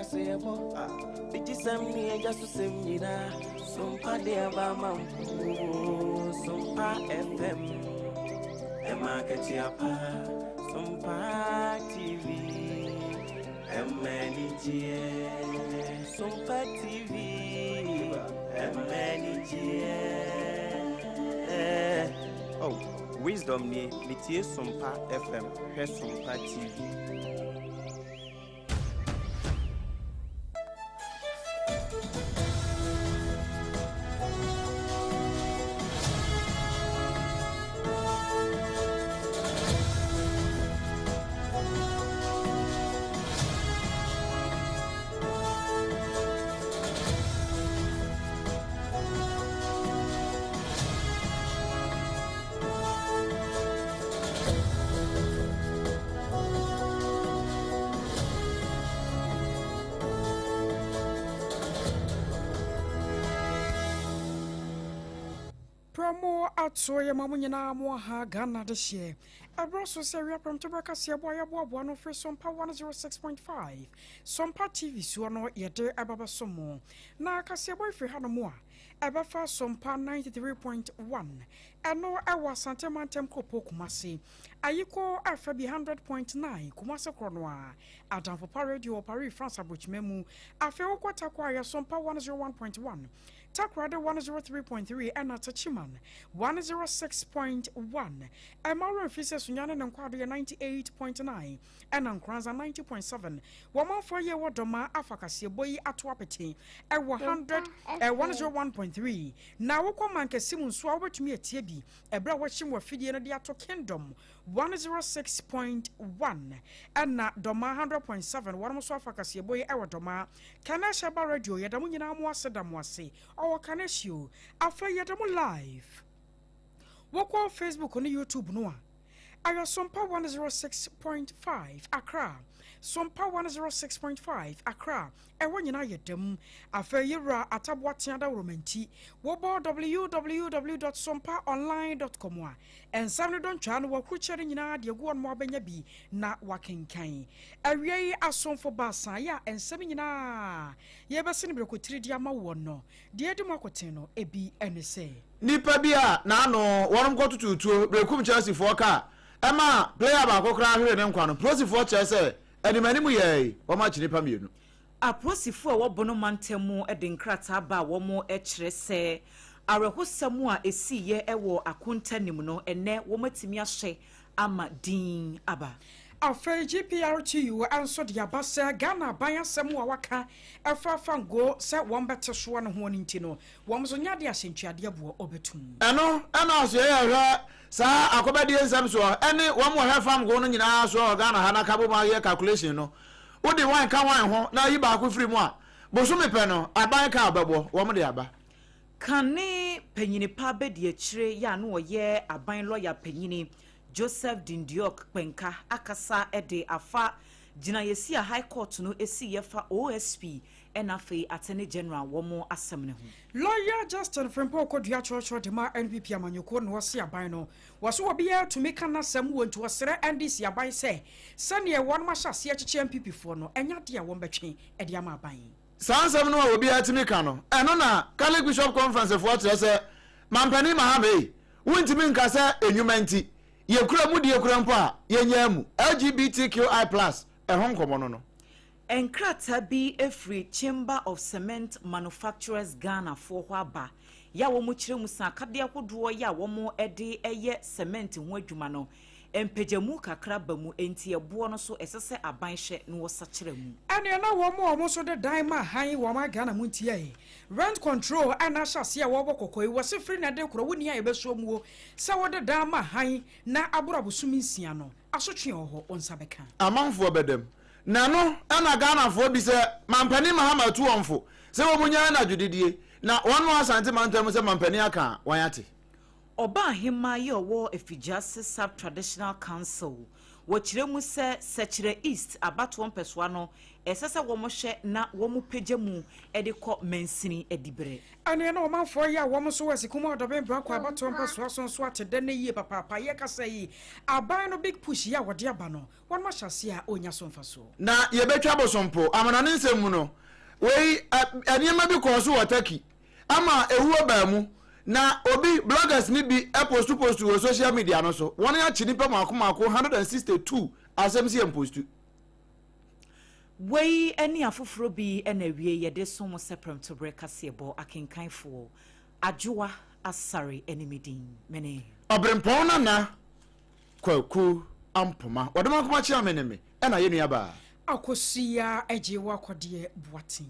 kaseɛbɔ Digyisɛm ne agya so sɛm nyinaa Sompa de aba ama wo Sompa FM Ɛma akatua pa Sompa TV Ɛma anigyeɛ Sompa TV Ɛma anigyeɛ Oh, Wisdom nie, metie Sompa FM, hwɛ Sompa TV. Promo atoɔ yɛ ma mo nyinaa mo aha Ghana de hyeɛ ɛberɛ so sɛ awia prɛmtoberɛ kaseɛ boa yɛboaboa no firi Sompa 106.5 Sompa TV soɔ no yɛde ɛba bɛso mo na kaseɛbɔ firi ha no mo a ɛbɛfa Sompa 93.1 Ɛno ɛwɔ Asante mantam kuropɔn Kumasi. Ayiko ɛfɛ bi 100.9 Kumasi korɔ no ara. Adamfo Pa Radio wɔ Paris France abrokyima mu. Afei wokɔ Tarkwa a yɛso mpa 101.1, Takoradi 103.3 ɛna Techiman 106.1. Ɛmma wo werɛ mfiri sɛ Sunyani ne Nkwado yɛ 98.9 ɛna Nkoranza 90.7. Wɔ manfoɔ yie wɔ Dɔmaa afa kaseɛbɔ yi ato apete ɛwɔ 100 eh, 101.3. Na wokɔ mankɛse mu nso a wobɛtumi atie bi ɛberɛ a wɔahyem w'afidie no de ato Kingdom 106.1 ɛna Dɔmaa 100.7 wɔnom nso afa kaseɛbɔ yi ɛwɔ Dɔmaa. Kanesh Aba Radio yɛda mo nyinaa mo ase da mo ase ɔwɔ Kanesh o. Afei yɛda mo live wokɔ Facebook ne YouTube no a Ɛyɛ Sompa 106.5 Accra. Sompa 106.5 Accra. Ɛhɔ nyinaa yɛ dɛm. Afei yɛwura Ataboa Tea Dawuroma nti, wobɔ www.sompaonline.com a, nsɛm no dɔntwaa no wɔakrukyɛ no nyinaa de agu hɔ nom abɛnya bi na wakenkan. Awiei asomfo baasa yɛ a nsɛm nyinaa yɛbɛsi no brɛkotiri de ama woɔ no, deɛ edi mu akoten no ebi ne sɛ. Nnipa bi a n'ano wɔnom kɔtotoo tuo berekum Chelsea foɔ kaa ɛmaa player baako koraa hweree ne nkwa no, polosifoɔ kyerɛ sɛ anim anim yɛɛi wɔn akye nnipa mmienu. Apolisifo a ɛwɔ Bono mantam mu de nkrataa ba a wɔkyerɛ sɛ awerɛhosɛm a esiiɛ wɔ Akonta nim no, ɛnnɛ wɔatumi ahyɛ ama din aba. Afei GPRTU nso de aba sɛ Ghana aban asɛm a waka ɛfa fango sɛ wɔbɛte soɔ no ho no nti no, Wɔn nso nyɛ adeɛ a hyɛntuadeɛ boɔ ɔbɛtum. Ɛno na ɔsoɛeɛ a ɛhwɛ saa akɔbɛdie nsɛm soɔ ɛne wɔn wɔhwɛ farm go no nyinaa soɔ wɔ Ghana ha na ka bom ayɛ calculation no. Wode wan ka wan ho na yi baako firi mu a, bosome pɛ no aban ka a ɔbɛbɔ, wɔn de aba. Kane panyini pa abadiakyire yɛ a na ɔyɛ aban lɔya panyini Joseph Dindiok Kpenka akasa de afa gyinaeɛsi a High Court no siiɛ fa OSP ɛna afei Attorney General wɔn asɛm no ho. Lawyer Justin Frimpong Kodua kyerɛkyerɛ de ma NPP amanyɔkuo na ɔse aban no wɔ so obiara tumi ka n'asɛm wɔ nti ɔsrɛ NDC aban sɛ sɛdeɛ wɔnom ahyɛ aseɛ akyekye NPP foɔ no ɛnyɛ adeɛ a wɔn bɛtwe de ama aban. Saa nsɛm no a obiara tumi ka no, ɛno na Catholic Bishop Conference foɔ kyerɛ sɛ Mampanin Mahama ei, wontumi nka sɛ nnwuma nti, yɛkura mudie kura mpo a, yɛnyaa mu, LGBTQI plus, ɛho nkɔmmɔ no no. Nkrataa bi firi Chamber of Cement Manufacturers Ghana foɔ hɔ aba yɛ a wɔkyerɛ mu sɛ akadeɛ ahodoɔ yɛ a wɔde yɛ cement ho adwuma no, mpagyamu kakra ba mu, enti ɛboɔ no so ɛsɛ sɛ aban hwɛ na wɔsakyera mu. Ɛneɛ na wɔn a wɔn nso de dan ma hann wɔ ɔman Ghana mu nti ɛ? Rent control na ahyɛ aseɛ a wɔrebɔ kɔkɔ yi, wɔse firi nnɛ de korɔ wonni a yɛbɛsoɔ muo sɛ wode dan ma hann na aboro abosome nsia no, asotwe a ɛwɔ hɔ wo nsa bɛka. Amanfoɔ bɛdam. Na ɛno na Ghanafoɔ bi sɛ Mampanin Mahama atu wɔn fo sɛ wɔn nyae anadwo didie na wɔn noa Asante mantam mu sɛ Mampanin aka a wɔn ate. Ɔbaahemaa yi a ɔwɔ Afigyase Sub-Traditional Council, wɔkyerɛ mu sɛ Sɛkyerɛ East abatoɔ mpɛsoa no ɛsɛ sɛ wɔhwɛ na wɔpagya mu de kɔ mansini adiberɛ. Ɛneɛ na ɔmanfoɔ yi a wɔn nso wɔ Asikum Ɔdɔben Brakwa abatoɔ mpɛsoa so nso ate dɛ no yie papaapa. Yɛkasa yi, aban no Big Push yi a wɔde aba no, wɔnom ahyɛ aseɛ a wɔrenya so mfasoɔ. Na yɛbɛtwa bosompo. Amanɔne nsɛm mu no, wei ɛ, nneɛma bi kɔɔ so wɔ Turkey ama ewuo baa mu. Na obi, bloggers no bi postu postu wɔ social media no so. Wɔn akye nnipa mmaako mmaako 162 asɛm sɛ yɛmpostu. Wei ne afoforɔ bi na awiei yɛde som mo sɛ prɛmtoberɛ kaseɛbɔ akenkanfoɔ. Adwoa Asare ne me din. Mene. Ɔberempɔn Nana Kwaku Ampoma. Wɔde Mankoma kyea me ne me ɛna yɛ nua baa. Akosua Agyewa Kɔdeɛ Boateng.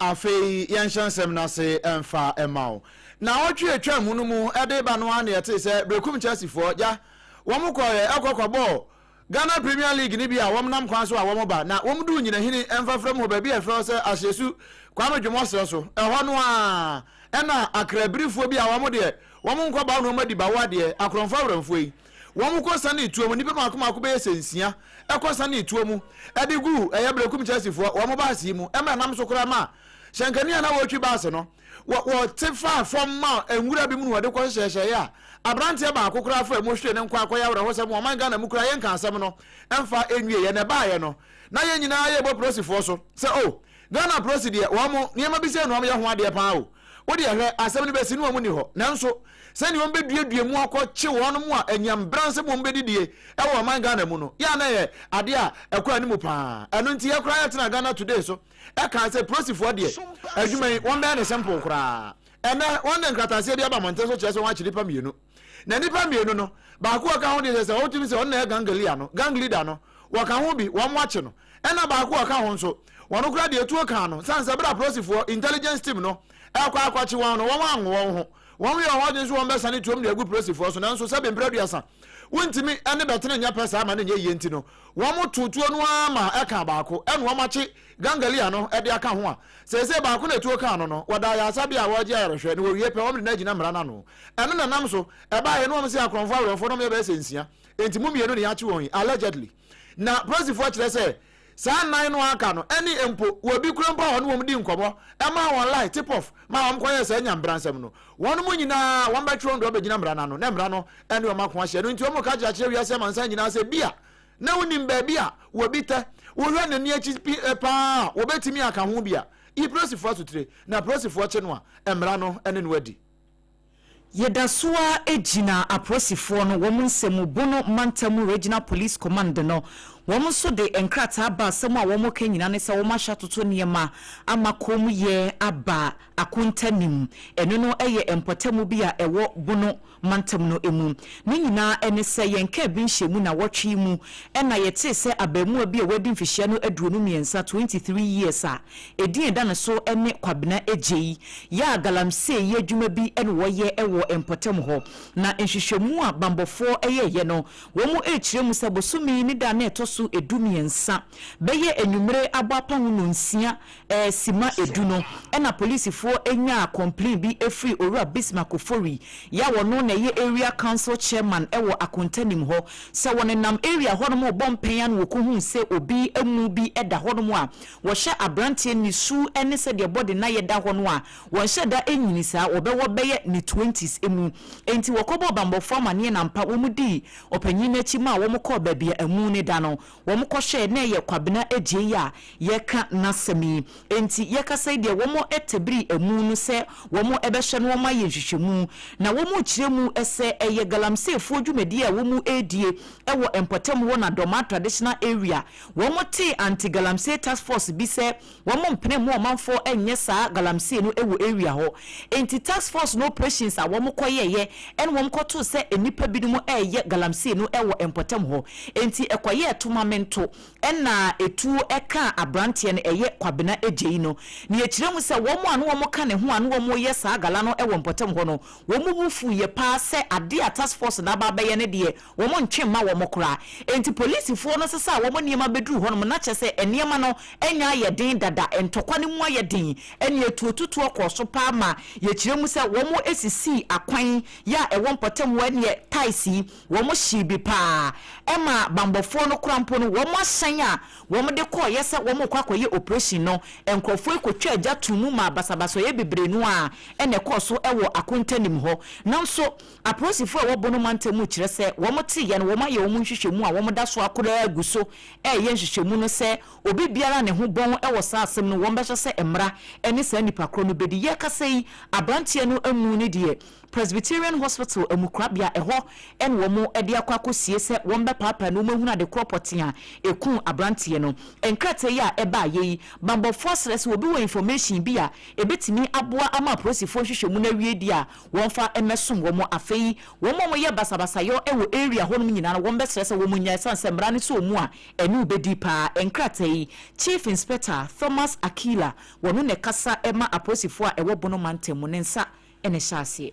Afei yɛnhyɛ nsɛm no ase mfa mma wo. Naawɔtwe a etwaam no mu de reba no ara na yɛtee sɛ Berekum Chelseafoɔ gya wɔn kɔeɛ kɔ kɔbɔɔ Ghana Premier League no bi a wɔn nam kwan so a wɔn ba na wɔn duu Nyinahini mfafra mu hɔ baabi a yɛfrɛ hɔ sɛ Ahyesu Kwame Dwomɔ serɛ so. Ɛhɔ no ara ɛna Akrabirifoɔ bi a wɔn deɛ wɔn nkɔ bawo na wɔn adi bawo adeɛ, akorɔmfoɔ awuramfoɔ yi, wɔn kɔ sanee tuo mu, nnipa mmaako mmaako bɛyɛ sɛ nsia kɔ sanee tuo mu de guu ɛyɛ Berekum Chelseafoɔ wɔn baase yi mu ɛma ɛnam so koraa maa hyɛnkani a na wɔretwi baase no Wɔ wɔte faa fam maa nwura bi mu na wɔde kɔ hyehyɛehyɛeɛ a aberanteɛ baako koraa faa mu hweree ne nkwa akɔyɛ awerɛhosɛm wɔ ɔman Ghana mu koraa yɛnka asɛm no mfa nwieɛ na ɛbaeɛ no na yɛn nyinaa yɛbɔ polosifoɔ so sɛ oh Ghana polisi deɛ wɔn nneɛma bi sei na wɔn yɛ ho adeɛ paa o wo deɛ hwɛ asɛm no bɛsi ne wɔn nni hɔ nanso sɛdeɛ wɔn bɛduadua mu akɔ kye wɔn mu a anyam bransɛm wɔn bɛdidie ɛwɔ ɔman Ghana mu no yɛ a na ɛyɛ adeɛ a ɛkɔ anim paa ɛno nti yɛ koraa yɛtena Ghana Today so ɛkaa sɛ polosifoɔ deɛ adwuma yi wɔn bɛyɛ ne simple koraa. Ɛnɛ wɔn de nkrataseɛ bi aba mmɔnten so kyerɛ sɛ wɔn akye nnipa mmienu. Na nnipa mmienu no, baako a ɔka ho deɛ kyerɛ sɛ wɔtumi sɛ ɔno na ɛyɛ gang leader no, gang leader no, wɔka ho bi, wɔn akye no. Ɛna baako a ɔka ho nso, wɔn koraa deɛ etuo kaa no, sane sɛ berɛ a polosifoɔ, intelligence team no, ɛrekɔ akɔkye wɔn no, wɔn anwo wɔn ho. Wɔn yɛ wɔn adwene sɛ wɔn bɛsane tuom de agu polosifoɔ so, nanso sɛbe mprɛ aduasa, wontumi ne bɛtene nyɛ pɛ saa ma no nyɛ yie nti no, Wɔtoo tuo no ara ma ɛkaa baako, ɛna wɔakye Gangalia no de aka ho a seesei baako na tuo kaa no no, wɔda ayaresabea a wɔregye ayarehwɛ na wɔwie pɛ wɔde no agyina mmara no ano. Ɛno na ɛnam so ɛbaeɛ na wɔse akorɔmfoɔ awerɛmfoɔ no wɔyɛ bɛyɛ sɛ nsia, enti mo mmienu na yɛakye wɔn yi, allegedly. Na polisifoɔ kyerɛ sɛ saa nnan no a aka no ɛne mpo obi kura mpo a ɔne wɔn di nkɔmmɔ ɛmaa wɔn lie, tip off, maa wɔn kɔyɛɛ saa nyamebransɛm no. Wɔn mu nyinaa wɔbɛtwe wɔn de wɔabɛgyina mmara no ano na mmara no ne wɔn ako ahyia. Ɛno nti wɔka kyerɛ akyerɛ wiase amansan nyinaa sɛ bi a na wonim baabi a wɔbi tɛ, wohwɛ n'ani akyi pi paa a wɔbɛtumi aka ho bi a, yi polisifoɔ asotire na polisifoɔ kye no a, mmara no ne no adi. Yɛda so ara gyina apolisifoɔ no wɔn nsɛm mu, Bono Mantam Regional Police Command no, wɔn nso de nkrataa ba asɛm a wɔka nyinaa ne sɛ wɔahyɛ atoto nneɛma ama kommyɛ aba akontanim. Ɛno no yɛ mpɔtamu bi a ɛwɔ Bono mantam no mu. Ne nyinaa ne sɛ yɛn kaa bi nhyiamu nnawɔtwe yi mu na yɛtee sɛ abaamua bi a wadi mfehyia no 23, 23 years, a edin a ɛda ne so ne Kwabena Agyei yɛ a galamsey yi adwuma bi na wɔyɛ wɔ mpɔtam hɔ. Na nhwehwɛmu a bammɔfoɔ yɛeɛ no, wɔrekyerɛ mu sɛ bosome yi ne da a na ɛtɔ so 13 bɛyɛ anwummere abɔ apaho nnɔnsia simma edu no na polisifoɔ nyaa complain bi firi Owura Bismarck Ofori yi a ɔno na ɛyɛ Area Council Chairman wɔ Akontanim hɔ sɛ wɔnenam area hɔnom rebɔ mpɛn a na wɔkɔhuu sɛ obi amu bi da hɔnom a wɔhyɛ abranteɛ ne su ne sɛdeɛ body no ayɛ da hɔ no a wɔnhyɛ da nyini saa wɔbɛwɔ bɛyɛ ne twenties mu enti wɔkɔbɔɔ banbɔfoɔ amaneɛ na ampa wɔn dii ɔpanyin no akyi maa wɔn kɔɔ baabi a amu no da no Wɔkɔhwɛɛ na ɛyɛ Kwabena Adjei a yɛreka n'asɛm yi. Enti yɛkasa yi deɛ wɔtabiri amu no sɛ wɔbɛhwɛ na wɔayɛ nhwehwɛmu. Na wɔrekyerɛ mu sɛ ɛyɛ galamseyfoɔ dwumadie a wɔredie wɔ mpɔtam hɔ na Dormaa Traditional Area. Wɔtee Anti-Galamsey Task Force bi sɛ wɔmpene mma ɔmanfoɔ nyɛ saa galamsey no wɔ area hɔ. Enti task force no operations a wɔkɔyɛeɛ ɛna wɔkɔtoo sɛ nnipa binom reyɛ galamsey no wɔ mpɔtam hɔ. Enti ɛkɔyɛɛ toma. ma mento ɛna etuo ɛka aberanteɛ no ɛyɛ Kwabena Agyei no. Na yɛkyerɛ mu sɛ wɔn a na wɔn ka ne ho a na wɔn reyɛ saa gala no wɔ mpɔtam hɔ no, wɔn bo fuiɛ paa sɛ adeɛ a task force no aba abɛyɛ no deɛ wɔn ntwe mma wɔn koraa. Enti polisifoɔ no sesaa wɔn nneɛma bɛduruu hɔnom na kyerɛ sɛ nneɛma no anya ayɛ den dada, ntɔkwa no mu ayɛ den, ɛnna atuotutoɔ kɔɔ so paa ma yɛkyerɛ mu sɛ wɔsisii akwan yi a ɛwɔ mpɔtam hɔ ɛnneɛ tiles yi wɔhyee bi paa ɛma banbɔfoɔ no koraa mpo no wɔn ahyɛn a wɔde kɔeɛ sɛ wɔrekɔ akɔyɛ operation no nkurɔfoɔ yi kɔtwaa gya too mu maa basabasayɛ bebree no ara na ɛkɔɔ so wɔ Akontanim hɔ. Nanso apolisifoɔ a ɛwɔ Bono mantam mu kyerɛ sɛ wɔteeɛ no wɔayɛ wɔn nhwehwɛmu a wɔda so ara koraa gu so reyɛ nhwehwɛmu no sɛ obi biara a ne ho bɔn wɔ saa asɛm no wɔbɛhwɛ sɛ mmara ne saa nipa korɔ no bɛdi. Yɛrekasa yi aberanteɛ no amu no deɛ Presbyterian Hospital amukorabea, ɛhɔ na wɔde akɔ akɔsie sɛ wɔbɛpaapaa no wɔahunu ade korɔ pɔtee a ɛkuu aberanteɛ no. Nkrataa yi a ɛbaeɛ yi, banbɔfoɔ asrɛ sɛ obi wɔ information bi a ɛbɛtumi aboa ama apolisifoɔ nhwehwɛmu no awie deɛ a, wɔmfa mmɛsom wɔn. Afei, wɔn a wɔyɛ basabasayɔ wɔ area hɔnom nyinaa no, wɔbɛsrɛ sɛ wɔnnyae ɛsiane sɛ mmara no sɛ wɔn a ɛne wo bɛdi paa. Nkrataa yi, Chief Inspector Thomas Akila, wɔno na ɛkasa ma apolisifoɔ a ɛwɔ Bono mantam mu, ne nsa na ɛhyɛ aseɛ.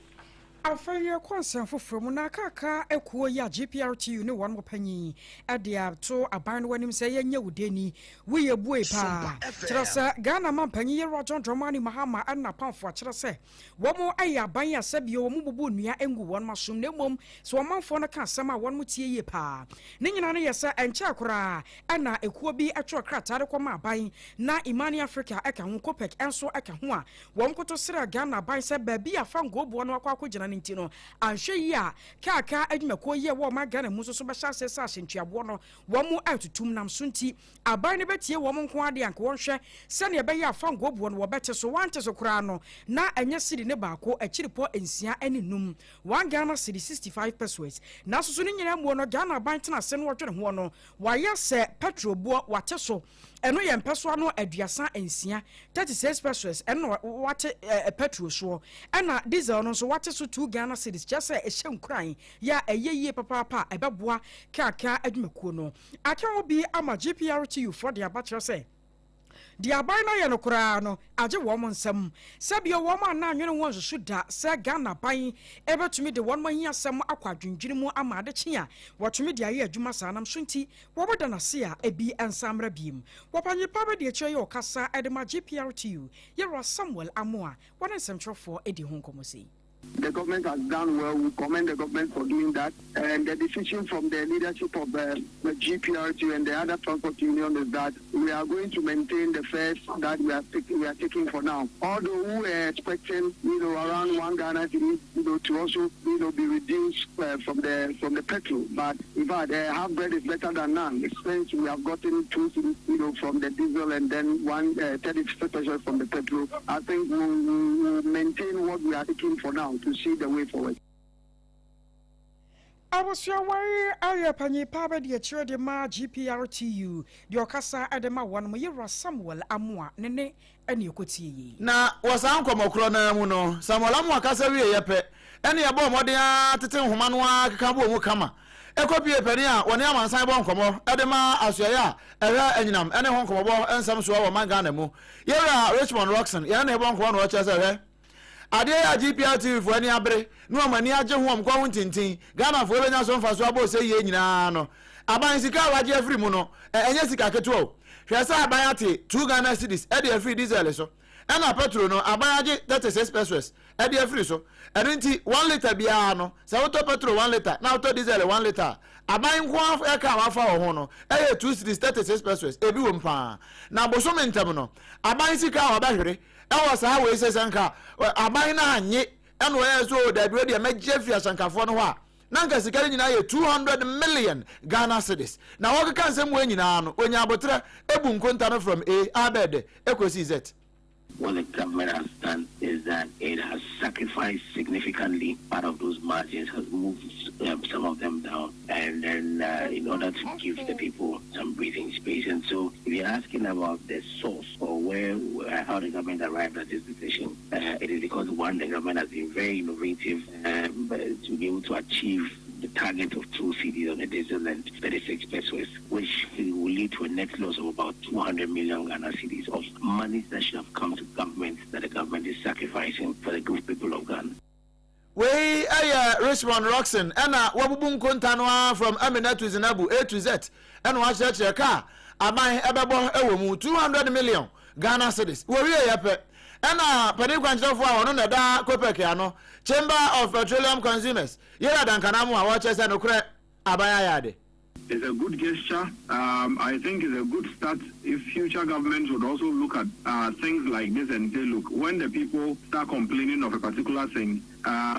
Afei yɛkɔ nsɛm foforɔ mu na Akaaka akuo yi a GPRTU ne wɔn panyin de ato aban no anim sɛ yɛnyɛ wo deni, wo yɛ bue paa. Kyerɛ sɛ Ghana manpanyin Yɛwura John Dramani Mahama ne n'apamfo akyerɛ sɛ wɔn yɛ aban a sɛbio wɔn bubu nnua ngu wɔn asom na mmom sɛ ɔmanfoɔ no ka asɛm a wɔn tie yie paa. Ne nyinaa no yɛ sɛ ɛnkyɛɛ koraa na ekuo bi twerɛ krataa de kɔma aban na Imani Africa ka ho, COPEC nso ka ho a Wɔkoto srɛɛ Ghana aban sɛ baabi a fangoo boɔ no akɔ akɔgyina no nti no, anhwɛ yie a, kaa kaa adwumakuo yi a ɛwɔ ɔman Ghana mu nso so bɛhyɛ aseɛ sɛ ahyɛntuaboɔ no wɔn retutum. Nam so nti, aban no bɛtie wɔn nko ara deɛ anka wɔnhwɛ sɛdeɛ ɛbɛyɛ a fangoo boɔ no wɔbɛte so. Wɔante so koraa no, na ɛnyɛ sidi ne baako akyiripɔ nsia ne num, one Ghana cedi 65 pesewas. Nanso so ne nyinaa muo no, Ghana aban tena ase na wɔdwene hoɔ no, wɔayɛ sɛ pɛtro boɔ wɔate so. Ɛno yɛ mpɛsoa no 36, 36 pesewas, ɛno na wɔate petrol soɔ. Ɛna diesel no nso wɔate so 2 Ghana cedis, kyerɛ sɛ ɛhyɛ nkuran yɛ a ɛyɛ yie papaapa a ɛbɛboa kaa adwumakuo no. Aka ho bi ama GPRTU foɔ de aba kyerɛ sɛ deɛ aban no ayɛ no koraa no agye wɔn nsam. Sɛ bio wɔn a na anwene ho ansusu da sɛ Ghana aban bɛtumi de wɔn ahiasɛm akɔ adwendwene mu ama ade kye a wɔtumi de ayɛ adwuma saa nam so nti Wɔbɛda no ase a ebi nsan mmra biem. Wɔ panyin pa abadiakyire yi ɔkasa de ma GPRTU, Yɛwura Samuel Amoah, wɔne nsɛmtwerɛfoɔ di ho nkɔmmɔ sei. The government has done well. We commend the government for doing that. And the decision from the leadership of the GPRTU and the other transport union is that we are going to maintain the fares that we are, we are taking for now. Although we were expecting, you know, around one Ghana cedi, you know, to also, you know, be reduced from the from the petrol. But in fact, half bread is better than none. Since we have gotten 2 cedis, you know, from the diesel and then one 36 pesewas from the petrol, I think we'll, we'll maintain what we are taking for now to see the way forward. Abusua wei ayɛ panyin pa bɛde akyire de ma GPRTU deɛ ɔkasa de ma wɔn mo yɛwura Samuel Amoah ne ne ɛne ɛkɔtie yei. Na wɔ saa nkɔmmɔ korɔ no ara mu no, Samuel Amoah kasa wieeɛ pɛ, ɛne ɛbɔɔ mmɔden ara tete nhoma no ara keka bɔɔ mu kama kɔpuee panin a wɔne amansan bɔ nkɔmmɔ de ma asoɛeɛ a ɛhwɛ anyinam ne ho nkɔmmɔbɔ nsɛm soɔ wɔ ɔman Ghana mu, Yɛwura Richmond Rockson, yɛne no rebɔ nkɔmmɔ na ɔkyerɛ sɛ, Hwɛ, adeɛ yi a GPR TV foɔ ani abere ne wɔn ani agye ho wɔn kɔn ho ntintin, Ghanafoɔ bɛnya so mfasoɔ abɔ ose yie nyinaa no, aban sika a wagye afiri mu no, ɛnyɛ sika ketewa o. Hwɛ sɛ aban ate 2 Ghana cedis de afiri diesel so, ɛna petrol no, aban agye 36 pesewas de afiri so. Ɛno nti, 1 litre biara no, sɛ wotɔ petrol 1 litre na wotɔ diesel 1 litre a, aban nko ara ɛka a wafa wɔ ho no yɛ 2 cedis 36 pesewas, ebi wom paa. Na bosome ntam no, aban sika a wɔbɛhwere wɔ saa wei sɛ sɛ nka aban no annye ɛna ɔyɛ sɛ o daabi wei deɛ mɛgye afiri ahyɛnkafoɔ no hɔ a, na nka sika no nyinaa yɛ 200 million Ghana cedis. Na wɔkeka nsɛm wei nyinaa no, wɔnya aboterɛ bu nkonta no from A abɛɛdɛ kɔsi Z. What the government has done is that it has sacrificed significantly part of those margins, has moved some of them down, and then in order to give the people some breathing space. And so if you're asking about the source or where, how the government arrived at this decision, it is because, one, the government has been very innovative to be able to achieve the target of 2 cedis on the diesel and 36 pesewas, which will lead to a net loss of about 200 million Ghana cedis of monies that should have come to government that the government is sacrificing for the good people of Ghana. Wei yɛ Richmond Rockson ɛna wabubu nkonta no ara from Amina to Zinabu, A to Z ɛna wakyerɛkyerɛ ka a aban ɛbɛbɔ ɛwɔ mu 200 million Ghana cedis. Wɔwie yɛ pɛ ɛna panin kwankyerɛfoɔ a ɔno na ɛda COPEC ano, Chamber of Petroleum Consumers, Yera Duncan Amoah wɔkyerɛ sɛ nokorɛ aban ayɛ ade. It's a good gesture. I think it's a good start if future governments would also look at things like this and say, look, when the people start complaining of a particular thing,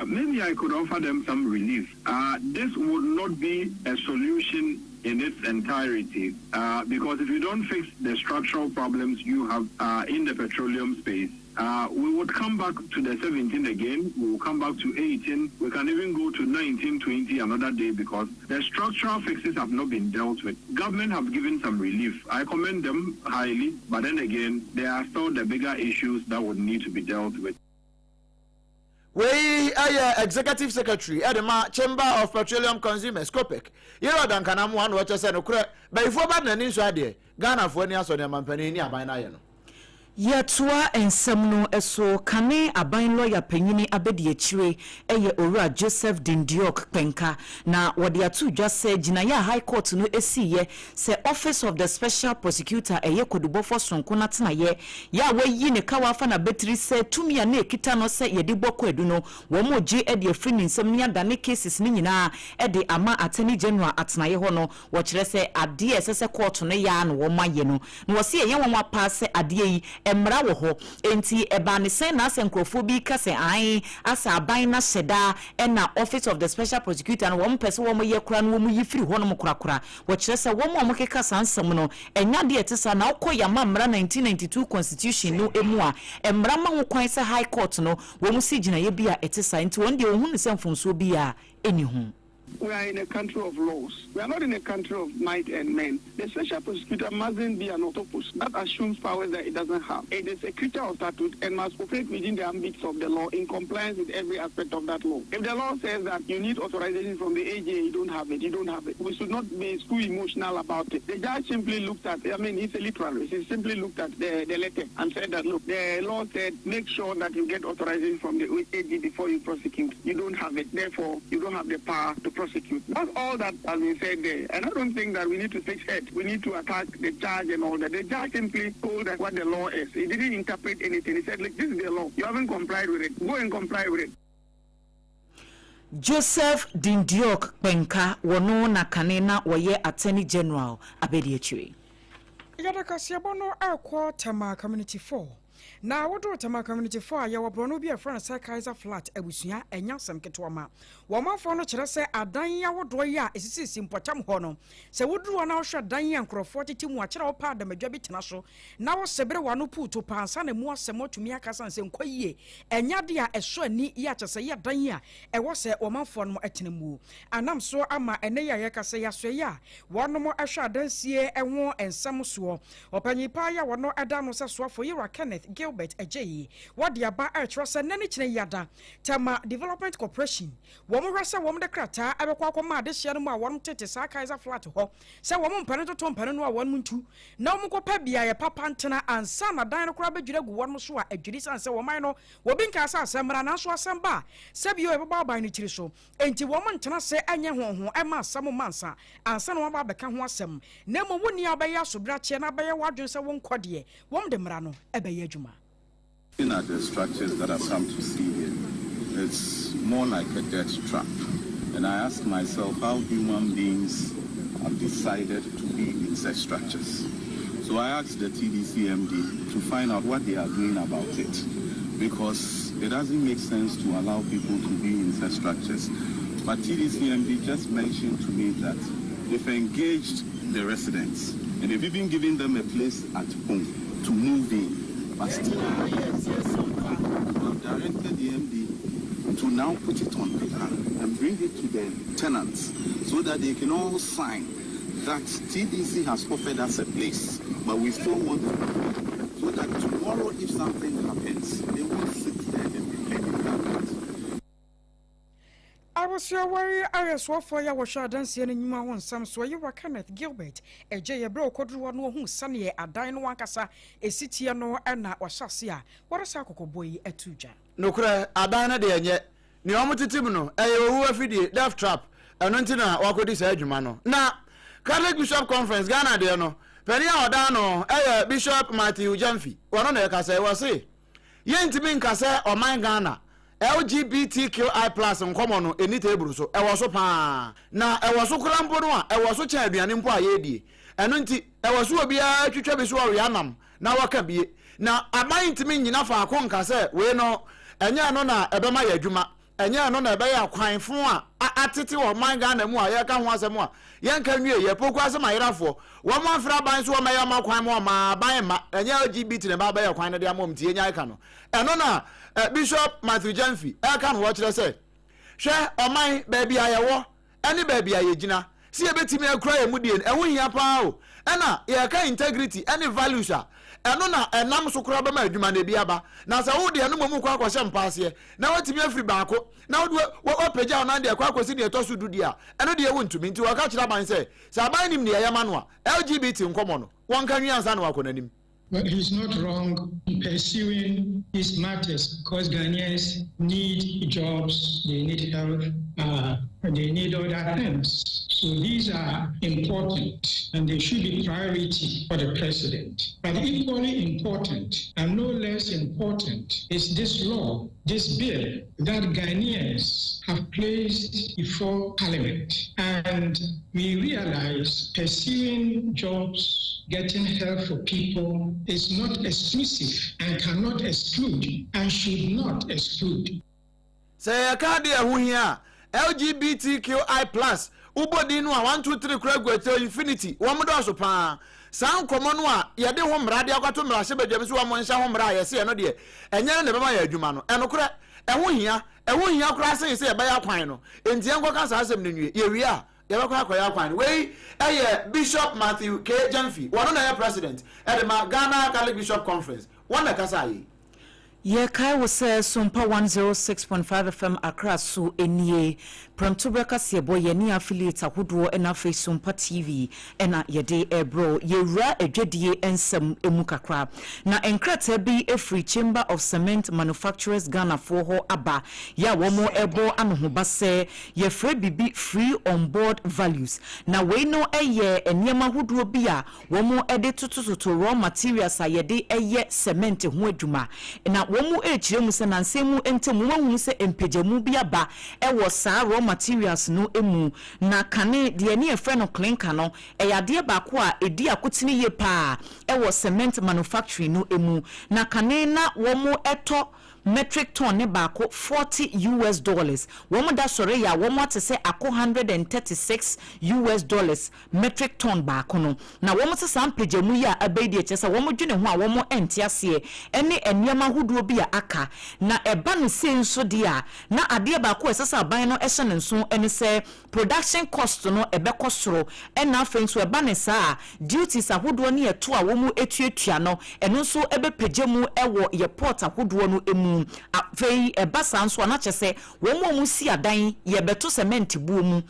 maybe I could offer them some relief. This would not be a solution in its entirety, because if you don't fix the structural problems you have in the petroleum space, we would come back to the 17 again, we will come back to 18, we can even go to 19, 20 another day, because the structural fixes have not been dealt with. Government have given some relief. I commend them highly, but then again, there are still the bigger issues that would need to be dealt with. Wei yɛ Executive Secretary de ma Chamber of Petroleum Consumers, COPEC, Yerah Duncan Amoah na ɔkyerɛ sɛ nokorɛ, bayifoɔ ba de n'ani nsɔ adeɛ, Ghanafoɔ ani asɔ nea mampanin ne aban no ayɛ no. Yɛtoa nsɛm no so, Kane aban lɔya panyini abadiakyire yɛ Owura Joseph Dindiok Kpenka na wɔde ato dwa sɛ gyinaeɛ a High Court no siiɛ sɛ Office of the Special Prosecutor ɛyɛ kwadubɔfoɔ sononko no atenaeɛ yɛ a wayi ne kawa afa n'abatiri sɛ tumi a na ɛkita no sɛ yɛde bɔ kwaadu no wɔregye de afiri ne nsam ne adane cases no nyinaa de ama Attorney General atenaeɛ hɔ no. Wɔkyerɛ sɛ adeɛ a ɛsɛ sɛ kɔɔto no yɛ ara na wɔayɛ no. Na wɔse ɛyɛ nwanwa paa sɛ adeɛ yi, mmara wɔ hɔ. Enti ɛbaa ne sɛn na asɛ nkorɔfoɔ bi reka sɛ ae, asɛ aban no ahyɛ da na Office of the Special Prosecutor no wɔn mpɛ sɛ wɔyɛ koraa no wɔyi firi hɔnom korakora. Wɔkyerɛ sɛ wɔn a wɔkeka saa nsɛm no, ɛnyɛ adeɛ a ɛte saa. Na wokɔ Yama Mmara 1992 Constitution no mu a, mmara ma ho kwan sɛ High Court no wɔsi gyinaeɛ bi a ɛte saa. Enti wɔn deɛ wɔhu no sɛ mfomsoɔ biara nni ho. We are in a country of laws. We are not in a country of might and men. The special prosecutor mustn't be an octopus that assumes powers that it doesn't have. It is a creature of statute and must operate within the ambits of the law in compliance with every aspect of that law. If the law says that you need authorization from the AJ, you don't have it, you don't have it. We should not be too emotional about it. The judge simply looked at, I mean, he's a literalist. He simply looked at the, the letter and said that, look, the law said make sure that you get authorization from the AG before you prosecute. You don't have it. Therefore, you don't have the power to prosecute. That's all that has been said there. And I don't think that we need to fix it. We need to attack the judge and all that. The judge simply told us what the law is. He didn't interpret anything. He said, look, this is the law. You haven't complied with it. Go and comply with it. Joseph Dindiok Kpenka, wɔno na kane na wɔyɛ Attorney General abadiakyire. Yɛde kaseɛbɔ no ɛrekɔ Tema Community 4. Na woduru Tema Community 4 a, yɛwɔ borɔno bi a ɛfrɛ no sɛ Kaiser Flat abusua, ɛnyɛ asɛm ketewa ma. Wɔn manfoɔ no kyerɛ sɛ adan yi ahodoɔ yi a ɛsisisisi mpɔtam hɔ no, sɛ woduru hɔ na wohwɛ dan yi a nkurɔfoɔ tete mu a, kyerɛ wopɛ adamadwa bi tena so na wosebere w'ano puuto paa ansa na emu asɛm atumi aka sane sɛ nkɔ yie. Ɛnyɛ adeɛ a ɛsɔ ani yi a kyerɛ sɛ yɛ dan yi a ɛwɔ sɛ wɔn manfoɔ no tena mu. Anam so ama ɛnnɛ yi a yɛrekasa yi asoɛeɛ a wɔnom hwɛ adansie ho nsɛm soɔ. Ɔpanyin paa yi a wɔno da ano sɛ soafoɔ Yewura Kenneth Gilbert Adjei wɔde aba rekyerɛ sɛ nnɛ ne kyena yi ada Tema Development Corporation wɔn hwɛ sɛ wɔn de krataa bɛkɔ akɔma adehyeɛ no mu a wɔn tete saa Kaiser Flat hɔ sɛ wɔn mpɛ no ntoto mpɛ no no a wɔn ntu na wɔn nkɔpɛ beaeɛ papa ntena ansa na dan no koraa bɛdwiri agu wɔn so a adwiri sane sɛ wɔn no wɔbi nkaa sɛ asɛm mmra nanso asɛm ba a sɛbio ɛbɛbɔ aban no tiri so. Enti wɔn ntena ase nyɛ hɔnho mma asɛm mma nsa ansa na wɔaba abɛka ho asɛm, na mmom wo nea wobɛyɛ asobrakyeɛ na abɛyɛ w'adwene sɛ wonkɔ deɛ, wɔn de mmara no bɛyɛ adwuma. Looking at the structures that I've come to see here, it's more like a death trap. And I ask myself how human beings have decided to be in such structures. So I asked the TDC MD to find out what they are doing about it, because it doesn't make sense to allow people to be in such structures. But TDC MD just mentioned to me that they've engaged the residents and they've even given them a place at home to move in. But still, I've directed the MD to now put it on paper and bring it to the tenants so that they can all sign that TDC has offered us a place, but we still want to, so that tomorrow if something happens, they won't sit there and be claiming government. Abusua wei ayɛ soafoɔ yi a wɔhwɛ adanseɛ no nnwuma ho nsɛm soɔ, Yewura Kenneth Gilbert Adjei. Ɛberɛ a ɔkɔduru hɔ no ɔhuu sɛdeɛ adan no ankasa ɛsi teɛ no na wahyɛ aseɛ a wɔde saa kɔkɔbɔ yi ato dwa. Nokorɛ, adan no deɛ ɛnyɛ nea wɔtete mu no, ɛyɛ owu afidie, death trap, ɛno nti na wɔakɔdi saa dwuma no. Na Catholic Bishop Conference, Ghana deɛ no, panin a ɔda ano yɛ Bishop Matthew Gyamfi, ɔno na ɛkasa yi, ɔse, Yɛntumi nka sɛ ɔman Ghana LGBTQI plus nkɔmɔ no ɛnni teeburu so, ɛwɔ so pa ara, na ɛwɔ so koraa mpo no a, ɛwɔ so kyɛn aduane mpo a yɛredie. Ɛno nti, ɛwɔ so obiara twitwa bi so ɔwea nam na wɔka bie. Na aban ntumi nnyina faako nka sɛ wei no, ɛnyɛ ɛno na ɛbɛma yɛ adwuma, ɛnyɛ ɛno na ɛbɛyɛ akwan fo a atete wɔ ɔman Ghana mu a yɛreka ho asɛm a yɛnka nwie, yɛ poku asɛm ayerafoɔ, wɔn amfrɛ aban so wɔmmɛyɛ wɔn akwan ma wɔn aban mma, ɛnyɛ LGBT na ɛba abɛyɛ kwan no de ama wɔn nti yɛnyae ka no. Ɛno na Bishop Matthew Gyamfi ɛreka no wɔkyerɛ sɛ, hwɛ ɔman, baabi a yɛwɔ ne baabi a yɛgyina, sɛ yɛbɛtumi akura yɛn mu die no, ɛho hia paa o. Ɛna yɛreka integrity ne values a, ɛno na ɛnam so koraa bɛma adwuma no ebi aba. Na sɛ wode ɛno mmom rekɔ akɔhyɛ mpa aseɛ, na woatumi afiri baako, na wode woapagya wo nan de akɔ akɔsi deɛ ɛtɔ so du deɛ a, ɛno deɛ wontumi. Nti wɔka kyerɛ aban sɛ, sɛ aban nim deɛ ɛyɛ ma no a, LGBT nkɔmmɔ no, wɔnka nwie ansa na wakɔ n'anim. But he's not wrong in pursuing these matters because Ghanaians need jobs, they need health, they need other things. So these are important and they should be priority for the president. But equally important and no less important is this law, this bill that Ghanaians have placed before parliament. And we realize pursuing jobs, getting help for people is not exclusive and cannot exclude and should not exclude. Sɛ yɛka ade a ɛho hia a, LGBTQI plus, wobɔ din no a, one, two, three koraa gu akyire, infinity, wɔn dɔɔso pa ara. Saa nkɔmmɔ no a yɛde ho mmara de akɔto mmarahyɛbadwam sɛ wɔnhyɛ ho mmara a yɛse ɛno deɛ ɛnyɛ no na ɛbɛma yɛn adwuma no, ɛnokorɛ, ɛho hia. Ɛho hia koraa sen sɛ yɛbɛyɛ akwan no. Enti yɛnkɔka saa asɛm no nwie. Yɛwie a, yɛbɛkɔ akɔyɛ akwan no. Wei yɛ Bishop Matthew K. Gyamfi. Ɔno na ɛyɛ President de ma Ghana Catholic Bishop Conference. Wɔn na ɛkasaa yei. Yɛkae wo sɛ Sompa 106.5 FM Accra so nie. Prɛmtoberɛ kaseɛbɔ, yɛne affiliates ahodoɔ na afei Sompa TV na yɛde rebrɛ wo. Yɛwura adwadie nsɛm mu kakra. Na nkrataa bi firi Chamber of Cement Manufacturers Ghana foɔ hɔ aba yɛ a wɔrebɔ anohoba sɛ yɛfrɛ biribi Free on Board Values. Na wei no yɛ nneɛma ahodoɔ bi a wɔde totototo raw materials a yɛde yɛ cement ho adwuma. Na wɔrekyerɛ mu sɛ nansa mu ntam wɔahunu sɛ mpagyamu bi aba wɔ saa raw materials no mu. Na kane deɛ ne yɛfrɛ no clinker no, ɛyɛ adeɛ baako a ɛdi akotene yie pa ara wɔ cement manufacturing no mu. Na kane na wɔtɔ metric ton ne baako 40 US dollars. Wɔn da sɔre yɛ a wɔn ate sɛ akɔ 136 US dollars metric ton baako no. Na wɔn se saa mpagyamu yi a aba yi deɛ kyerɛ sɛ wɔn dwene ho a wɔn nte aseɛ ɛne nneɛma ahodoɔ bi a aka. Na ɛba no sei nso deɛ a, na adeɛ baako a ɛsɛ sɛ aban no hyɛ no nso ne sɛ production cost no ɛbɛkɔ soro ɛna afei nso ɛba no saa a duties ahodoɔ ne ɛtoɔ a wɔn tuatua no ɛno nso bɛpagya mu wɔ yɛ port ahodoɔ no mu. Afei ɛba saa nso a na kyerɛ sɛ wɔn a wɔsi adan yɛbɛto cement buo mu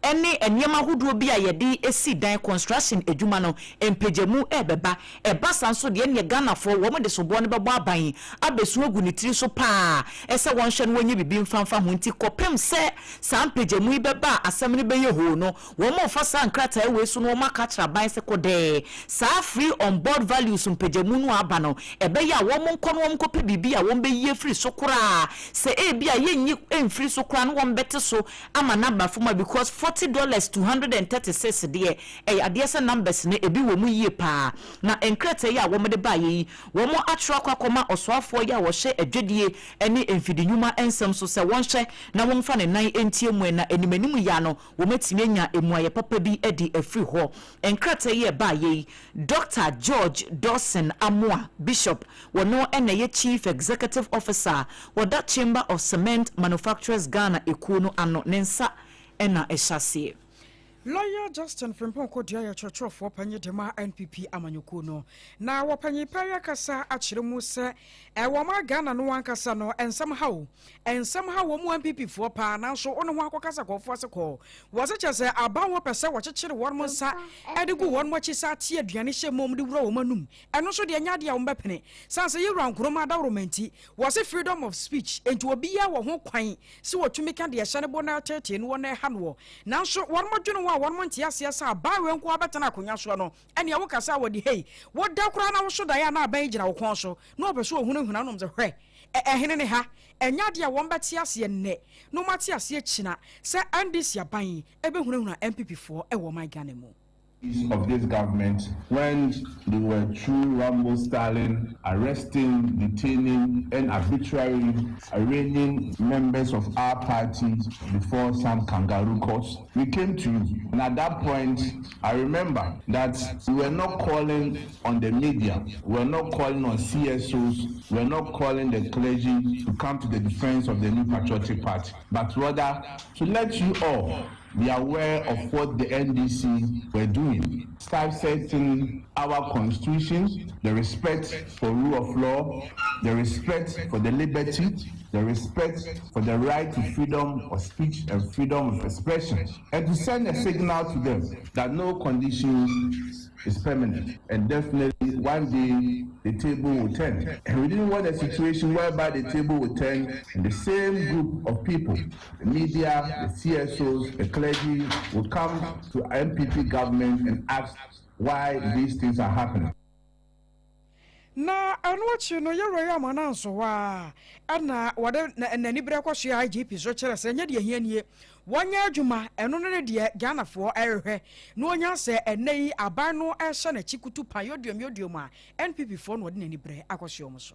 ne nneɛma ahodoɔ bi a yɛde si dan, construction adwuma no, mpagyamu rebɛba. Ɛba saa nso deɛ ɛneɛ Ghanafoɔ wɔn de soboɔ no bɛbɔ aban abɛsu agu ne tiri so paa sɛ wɔnhwɛ na wɔnyɛ biribi mfa mfa ho. Nti kɔpem sɛ saa mpagyamu yi bɛba a asɛm no bɛyɛ hoo no, wɔn refa saa nkrataa wei so na wɔn aka akyerɛ aban sɛ kodɛɛ saa free on board values mpagyamu no a aba no, ɛbɛyɛ a wɔn nkɔ na wɔn nkɔpɛ biribi a wɔn bɛyi afiri so koraa. Sɛ ebia yɛnyi mfiri so koraa na wɔn bɛte so ama no aba fam a because $40 to 136 deɛ ɛyɛ adeɛ sɛ numbers no ebi wɔ mu yie paa. Na nkrataa yi a wɔn de baeɛ yi wɔn atwerɛ akɔ akɔma ɔsoafoɔ yi a ɔhwɛ adwadie ne mfidi nwuma nsɛm so sɛ wɔnhwɛ na wɔmfa ne nan ntie mu na anim anim yi ara no wɔn atumi anya mmuaeɛ papa bi de afiri hɔ. Nkrataa yi a ɛbaeɛ yi Dɔkta George Dawson Amoah, Bishop, wɔno na ɛyɛ Chief Executive Officer a wɔda Chamber of Cement Manufacturers Ghana ekuo no ano, ne nsa na ɛhyɛ aseɛ. Lawyer Justin Frimpong Kodua yɛ kyerɛkyerɛfoɔ panyin de ma NPP amanyɔkuo no. Na wɔpanyin pa yi akasa akyerɛ mu sɛ ɛwɔ ma Ghana no ankasa no nsɛm ha o. Nsɛm ha wɔ mu NPP foɔ paa nanso wo ne ho akɔkasa kɔɔfoɔ ase kɔɔ. Wɔse kyerɛ sɛ aban wɔ pɛ sɛ wɔkyekyere wɔn nsa de gu wɔn akyi saa te aduane hyɛ mu de wura wɔn anum. Ɛno nso deɛ ɛnyɛ adeɛ a wɔbɛpene. Sane sɛ yɛwura Nkrumah adaworoma nti wɔse freedom of speech nti obiara wɔ ho kwan sɛ wɔtumi ka deɛ ɛhyɛ ne bo na ɛteetee noɔ na ɛha noɔ. Nanso wɔn dwene ho a wɔn nte aseɛ sɛ aban wei nko ara bɛtena akonnwa soɔ no, ɛnneɛ wokasa a wɔde hei, woda koraa na woso daeɛ a na aban yi gyina wo kɔn so na wɔpɛ sɛ wɔhunahuna wo nom sɛ hwɛ, ɛ, ɛhene ne ha. Ɛnyɛ adeɛ a wɔn bɛte aseɛ nnɛ na wɔn ate aseɛ kyina sɛ NDC aban yi bɛhunahuna NPP foɔ wɔ ɔman Ghana mu. Of this government when they were through Rambo styling, arresting, detaining, and arbitrarily arraigning members of our party before some kangaroo courts. We came to you, and at that point, I remember that we were not calling on the media, we were not calling on CSOs, we were not calling the clergy to come to the defense of the New Patriotic Party, but rather to let you all be aware of what the NDC were doing. Start setting our constitution, the respect for rule of law, the respect for the liberty, the respect for the right to freedom of speech and freedom of expression, and to send a signal to them that no conditions is permanent. And definitely one day the table will turn. And we didn't want a situation whereby the table will turn and the same group of people, the media, the CSOs, the clergy, will come to NPP government and ask why these things are happening. Na ɛno akyi no, yɛwura yi ama no anso hɔ a, ɛna wɔde n'ani berɛ kɔsoɛ IGP so kyerɛ sɛ nyɛ deɛ hia nie, wɔnyɛ adwuma, ɛno no ne deɛ Ghanafoɔ ɛrehwɛ na wɔnya sɛ ɛnɛ yi aban no ɛhyɛ n'akyi kutu pa yɔduom yɔduom a NPP foɔ na wɔde n'ani berɛ akɔsoɛ wɔn so.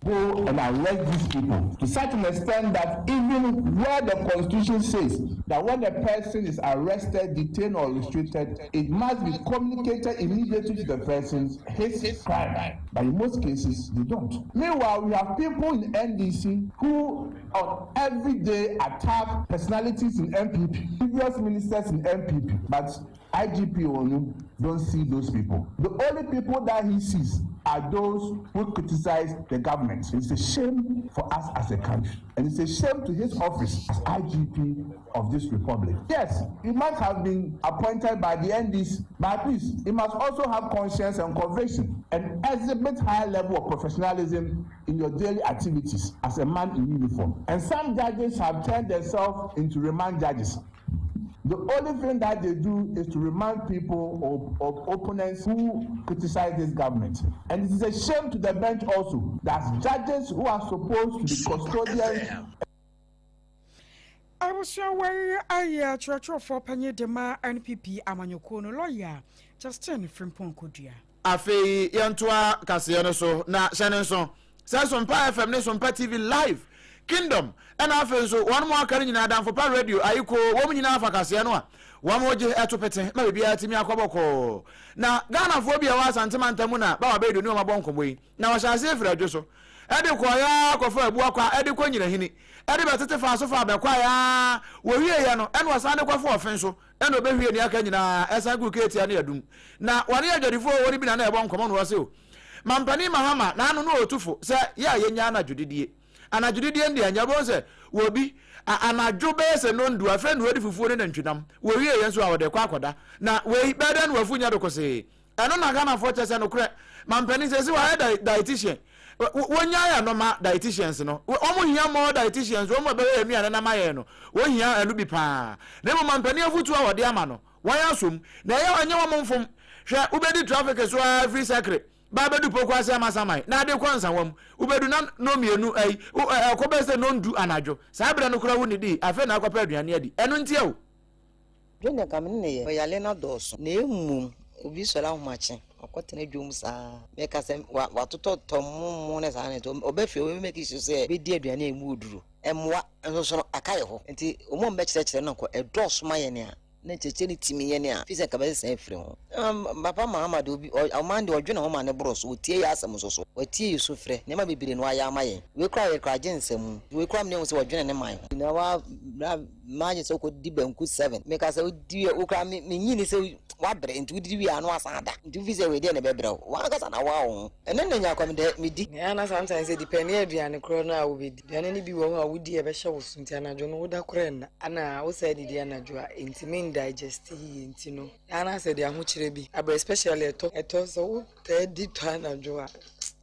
Go and arrest these people to such an extent that even where the constitution says that when a person is arrested, detained or restricted, it must be communicated immediately to the person his crime. But in most cases, they don't. Meanwhile, we have people in NDC who on every day attack personalities in NPP, previous ministers in NPP, but IGP Onu don't see those people. The only people that he sees are those who criticize the government. It's a shame for us as a country, and it's a shame to his office as IGP of this republic. Yes, he might have been appointed by the NDC, but at least he must also have conscience and conviction and exhibit high level of professionalism in your daily activities as a man in uniform. And some judges have turned themselves into remand judges. The only thing that they do is to remind people or opponents who criticize this government. And it is a shame to the bench also that judges who are supposed to be custodians. Abusua wei ayɛ kyerɛkyerɛfoɔ panyin de ma NPP amanyɔkuo no, lawyer Justin Frimpong Kodua. Afei yɛntoa kaseɛ no so na hyɛ ne nso sɛ Sompa FM ne Sompa TV Live Kingdom, ɛna afei nso wɔn mu aka no nyinaa, Adamfopa Radio ayiko, wɔn nyinaa fa kaseɛ no a wɔn gye ɛto pete ma biribiara tumi akɔ bɔkɔɔ. Na Ghanafoɔ bi a ɛwɔ Asante mantam mu na Bawa Bɛyido ne wɔn abɔ nkɔmmɔ yi, na wɔhyɛ aseɛ firi Adwo so ɛde kɔɔeɛ ara kɔfa Abuakwa ɛde kɔ Nyinahini ɛde bɛtete faa so fa bɛkwaeɛ ara, wɔwieeɛ no ɛna wɔsan de kɔfa Ɔfen so ɛna ɔbɛhwie nea aka nyinaa ɛsan guu keetia ne adum. Na wɔne adwadifoɔ a wɔwɔ no bi na na ɛbɔ nkɔmmɔ na wɔse o Mampanin Mahama n'ano no ɔretu fo sɛ yɛ a yɛnya anadwo didie. Anadwo didie no deɛ ɛnyɛ, wobɛhu sɛ wɔbi a anadwo bɛyɛ sɛ nnɔndu afei na wɔadi fufuo ne nantwinam, wɔwieeɛ nso a wɔde kɔ akɔda. Na wei bɛyɛ dɛn na wafu nyɛ dokosee? Ɛno na Ghanafoɔ kyɛ sɛ nokorɛ mampanin sɛsi wayɛ dietitian. Wɔnyae ɛno ma dietitians no. Wɔn hia more dietitians, wɔn a ɛbɛyɛ nnuane na ama yɛn no, wɔn hia ɛno bi paa. Na mmom mampanin afutuo a wɔde ama no, wɔn asom. Na ɛyɛ ɛnyɛ wɔn mfom. Hwɛ, wobɛdi traffic so ara firi Sakre ba abɛdu Pokuase Amasaman na ade kɔ Nsawam. Wobɛdu na nnɔnmienu ayi, ɛkɔ bɛyɛ sɛ nnɔndu anadwo. Saa berɛ no koraa wonnidii, afei na akɔpɛ aduane adi. Ɛno nti ao. Dwen deɛ nka me ne no yɛ. Ɔyale no adɔɔso. Na mmom obi sɔre ahomakye ɔkɔtena dwom saa. Meka sɛ watotɔtɔ mo mo ne saa ne nti ɔba fie ɔbɛ make sure sɛ ɔbɛdi aduane a ɛmu oduro. Mmoa nso so no aka yɛ hɔ. Nti wɔn a wɔbɛkyerɛkyerɛ no nkɔ ɛdɔɔso ma yɛn a. na nkyerɛkyerɛ no timi yɛn a, fi sɛ nka bɛsesa afiri ho. Papa Mahama deɛ obi, ɔman deɛ ɔdwene ho ma ne boro so, ɔtie yɛn asɛm nso so, watie yɛn sufrɛ, nneɛma bebree na wayɛ ama yɛn. Wei koraa yɛ koraa gye nsɛm, wei koraa mene hu sɛ ɔdwene ne man ho. Na wa bra imagine sɛ wokɔdi banku 7, meka sɛ wodi wie, wo koraa me menyi ni sɛ wabrɛ, nti wodidi wie a na wasan ada, nti wofi sɛ wei deɛ na ɛbɛbrɛ wo, wankasa na woa wo ho. Ɛno na nya kɔm dɛ medi. Ɛyɛ a na sometimes ɛdepɛne aduane korɔ no a wobɛdi. Aduane no bi wɔ hɔ a wodi a ɛbɛhyɛ wo so nti anadwo no woda koraa nna. Ɛna wo saa didi anadwo a ɛntumi ndigest yie nti no ɛyɛ a na asɛ de ahokyerɛ bi abrɛ especially ɛtɔ. Ɛtɔ sɛ wotaa di tɔ anadwo a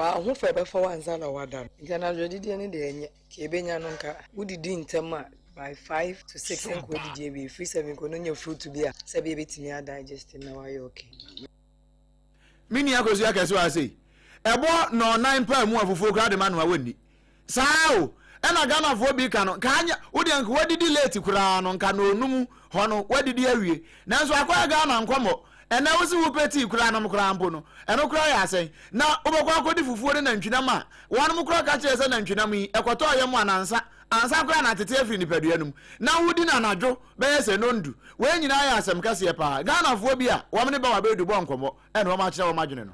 w'aho fɛ bɛfa wo ansa na woada no. Nti anadwo adidie no deɛ ɛnyɛ. Nka ɛbɛnya no nka wodidi ntɛm a by 5 to 6 nka wadidi awie firi 7 nka ɔno nya fruit bi a sɛbi ɛbɛtumi adigest na wayɛ okay. Me nua Akosua kɛse wɔ ha sei. Ɛbɔ nɔɔnan paa mu a fufuo koraa de ma no a wɔnni. Saa o, ɛna Ghanafoɔ bi ka no, nka anyɛ, wo deɛ nka wadidi late koraa no, nka nɔɔnum hɔ no wadidi awie. Nanso akɔyɛ Ghana nkɔmmɔ. Ɛnɛ wo se wopɛ tii koraa nom koraa mpo no, ɛno koraa yɛ asɛn. Na wobɛkɔ akɔdi fufuo ne nantwinam a, wɔnom koraa ka kyerɛ sɛ nantwinam yi, ɛkɔtɔɔ yam anansa, ansa koraa na atete afiri nipadua no mu. Na wodi no anadwo bɛyɛ sɛ nɔndu. Wei nyinaa yɛ asɛm kɛseɛ paa. Ghanafoɔ bi a wɔn ne Bawa Baidu bɔɔ nkɔmmɔ na wɔn akyerɛ wɔn adwene no.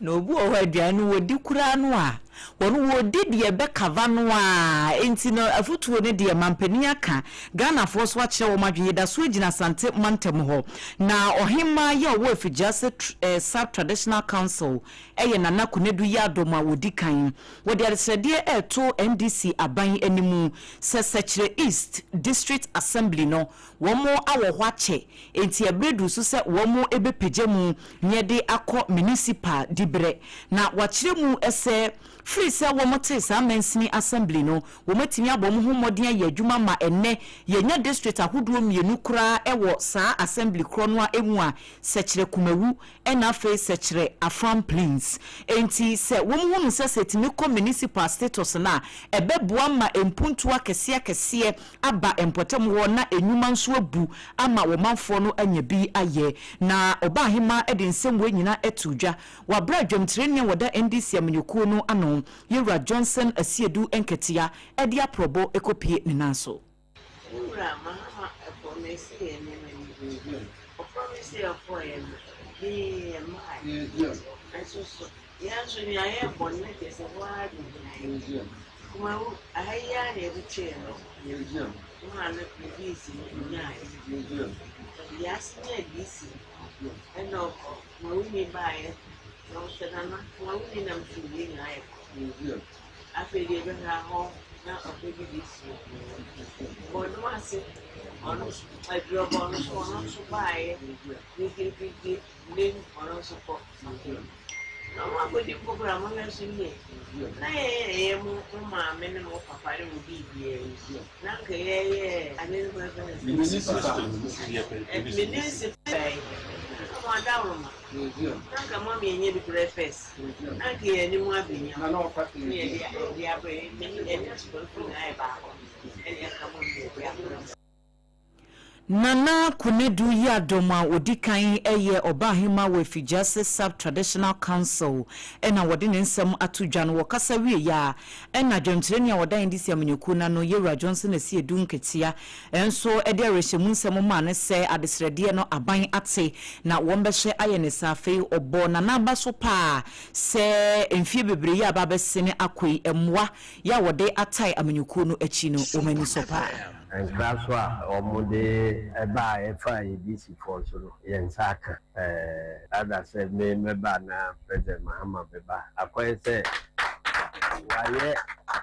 Na obi wɔ hɔ a aduane no wɔdi koraa no a, wɔn wɔdi deɛ ɛbɛkava no ara. Enti no afutuo no deɛ mampanin aka, Ghanafoɔ nso akyerɛ wɔn adwene. Yɛda so gyina Asante mantam hɔ. Na ɔhemmaa yi a ɔwɔ Afigyase Sub-Traditional Council yɛ Nana Konadu Yiadom a ɔdi kan. Wɔde adesrɛdeɛ reto NDC aban anim sɛ Sɛkyerɛ East District Assembly no wɔn awɔ hɔ akyɛ enti ɛberɛ duru so sɛ wɔn bɛpagya mu na yɛde akɔ Municipal diberɛ. Na wɔakyerɛ mu sɛ firi sɛ wɔn tee saa mansini assembly no wɔn atumi abɔ wɔn ho mmɔden ayɛ adwuma ma ɛnnɛ yɛnya district ahodoɔ mmienu koraa wɔ saa assembly korɔ no ara mu a Sɛkyerɛ Kumawu ɛna afei Sɛkyerɛ Afram Plains. Enti sɛ wɔhunu sɛ sɛ ɛtumi kɔ municipal status no a, ɛbɛboa ma mpuntuo akɛseɛ akɛseɛ aba mpɔtam hɔ na nnwuma nso abu ama wɔmanfoɔ no anya bi ayɛ. Na Ɔbaahemaa de nsɛm wei nyinaa too dwa wɔ aberɛ a dwamtirani a ɔda NDC amanyɔkuo no ano, Yɛwura Johnson Asiedu Nketia de aprɔbɔ kɔpue ne nan so. Owura Mahama promise yɛ nneɛma bi. Ɔpromise yɛ ɔkɔɔyɛ no, hwee mmaeɛ. Nso so, yɛn nso nea yɛbɔ no na kyerɛ sɛ hɔ ara de gyina yɛn. Kumawu, aha yi ara na yɛde kyɛɛ no. Maa no ne DC no onyaeɛ. Ɔde yɛn ase nyaa DC ɛna ɔkɔ Kumawuni baeɛ na ɔsɛ Nana Kumawuni nam so yɛn nyinaa yɛ kɔ. Afei deɛ ɛbɛhwɛ hɔ na ɔbɛdi DC. Bɔdom ase ɔno adurɔbɔ no so ɔno nso baeɛ gidigidi nim ɔno nso kɔ. Na ɔmo akɔdi mpo koraa mohwɛ so yie. Na yɛn ɛyɛ mo mo maame ne mo papa ne mo biribiara yi. Na nka yɛyɛ ade no koraa fɛ no sɛ municipal yi. Na mo adaworoma. Na nka mo ama yɛnyɛ bi koraa first. Na nka yɛn anim abɛnya. Na yɛde yɛde abrɛ yɛnyɛ sukuu na ayɛ baako. Ɛna yɛka mo yɛde abrɛ. Nana Konadu Yiadom a ɔdi kan yɛ Ɔbaahemaa wɔ Afigyase Sub-Traditional Council na wɔde ne nsɛm ato dwa no. Wɔkasa wieeɛ a, ɛna dwamkyerɛni a ɔda NDC amanyɔkuo no ano, Yewura Johnson Asiedu Nketia nso de awerɛhyɛmu nsɛm maa no sɛ adesrɛdeɛ no aban ate na wɔbɛhyɛ ayɛ no saa. Afei ɔbɔɔ Nana aba so paa sɛ mfeɛ bebree yi a aba abɛsene akɔ yi, mmoa yi a wɔde atae amanyɔkuo no akyi no, wɔn ani sɔ paa. Nkra so a wɔde baeɛ faa yɛn DC foɔ so no, yɛn nsa aka. Either sɛ me mɛba anaa President Mahama bɛba. Akɔyɛ sɛ wɔayɛ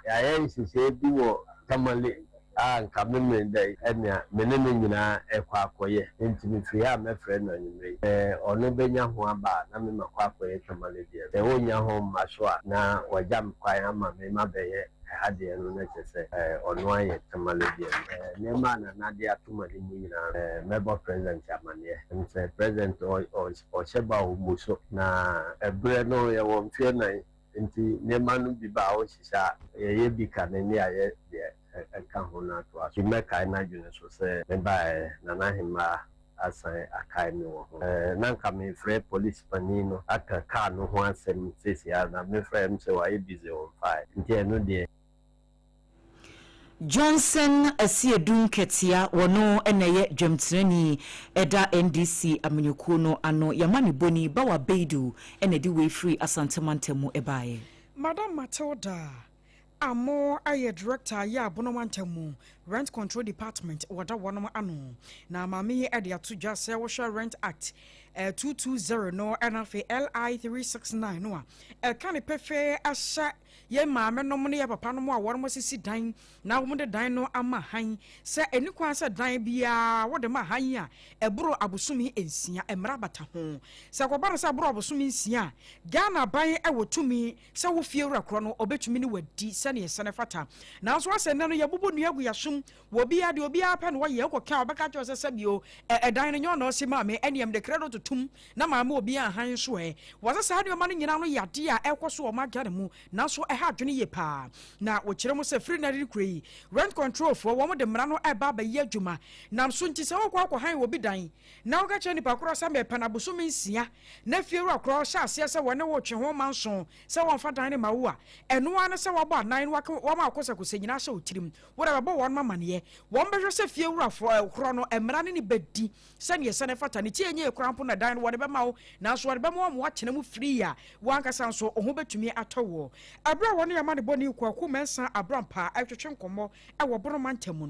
yɛayɛ nhyehyɛeɛ bi wɔ Tamale a nka Memeneda yi ɛnea me ne no nyinaa rekɔ akɔyɛ. Enti mefiri ha a mɛfrɛ no anwummerɛ yi. Sɛ ɔno bɛnya ho aba a, na me makɔ akɔyɛ Tamale deɛ no. Sɛ ɔnnya ho mma so a, na wagya me kwan ama me mabɛyɛ ɛha deɛ no na kyerɛ sɛ ɔno ayɛ Tamale deɛ no. Nneɛma a Nana de ato m'anim nyinaa no, mɛbɔ President amaneɛ. Ɛne sɛ President ɔhyɛ ba a ɔmmu so. Na ɛberɛ no yɛwɔ mfeɛ nan nti nneɛma no bi ba a ɔhyehyɛ a, yɛyɛ bi ka ne ne ayɛ deɛ ɛka ho no atoa so. Nti mɛkae n'adwene so sɛ mebaeɛ Nana Ahemaa asan akae me wɔ ho. Na nka merefrɛ polisi panin no aka car no ho asɛm seesei ara na mefrɛɛ no sɛ wayɛ busy ɔmfaeɛ nti ɛno deɛ. Johnson Asiedu Nketia, wɔno na ɛyɛ dwamtenani ɛda NDC amanyɔkuo no ano. Yɛama ne boni Bawa Beidu na ɛde wei firi Asante mantam mu baeɛ. Madam Matilda Amoh yɛ Director yɛ Abono mantam mu Rent Control Department wɔda wɔnom ano. Na maame yi de ato dwa sɛ wohwɛ Rent Act 220 no ɛna afei LI 369 no a ɛka ne pefee hyɛ Yɛn maamenom ne yɛn papanom a wɔasisi dan na wɔde dan no ama hann sɛ ɛnni kwan sɛ dan biara wɔde ma hann a ɛboro abosome nsia, mmara bata ho. Sɛ ɛkɔba no sɛ ɛboro abosome nsia a, Ghana aban wɔ tumi sɛ wo fiewura korɔ no ɔbɛtumi ne wo adi sɛdeɛ ɛsɛ na ɛfata. Nanso asɛ nnɛ no yɛbubu nnua gu yɛasom wɔ obiara deɛ obiara pɛ na ɔyɛ, wokɔka a ɔbɛka akyerɛ wo sɛ sɛbio ɛdan no nyɛ ɔna ɔsi maa me ɛnneɛ mede krado totom na maama obiara hann nso ɛ. Wɔsɛ saa nneɛma no nyinaa no yɛ adeɛ a ɛrekɔ so wɔ ɔman Ghana mu nanso ɛha adwene yie paa. Na wɔkyerɛ mu sɛ firi nnɛ rekɔ yi rent control foɔ wɔn de mmara no reba abɛyɛ adwuma nam so nti sɛ wokɔ akɔ hann obi dan na woka kyerɛ nipa korɔ sɛ mepɛ no abosome nsia na fiewura korɔ hyɛ aseɛ sɛ wɔne wo retwe ho manso sɛ wɔmfa dan no ma wo a ɛno ara ne sɛ wɔabɔ anan na wɔama wo kosɛkosɛ nyinaa ahyɛ wo tirim. Wo deɛ bɛbɔ wɔn amaneɛ. Wɔn bɛhwɛ sɛ fiewura korɔ no mmara ne no bɛdi sɛdeɛ ɛsɛ na ɛfata. Ne ti a ɛnyɛ yie koraa mpo na dan no wɔde bɛma wo, nanso wɔde bɛma wo ama woatena mu firii a wo ankasa nso wo ho bɛtumi atɔ woɔ. Ɛberɛ a wɔne amanebɔni Kwaku Mensah Abrampah retwetwe nkɔmmɔ wɔ Bono mantam mu no.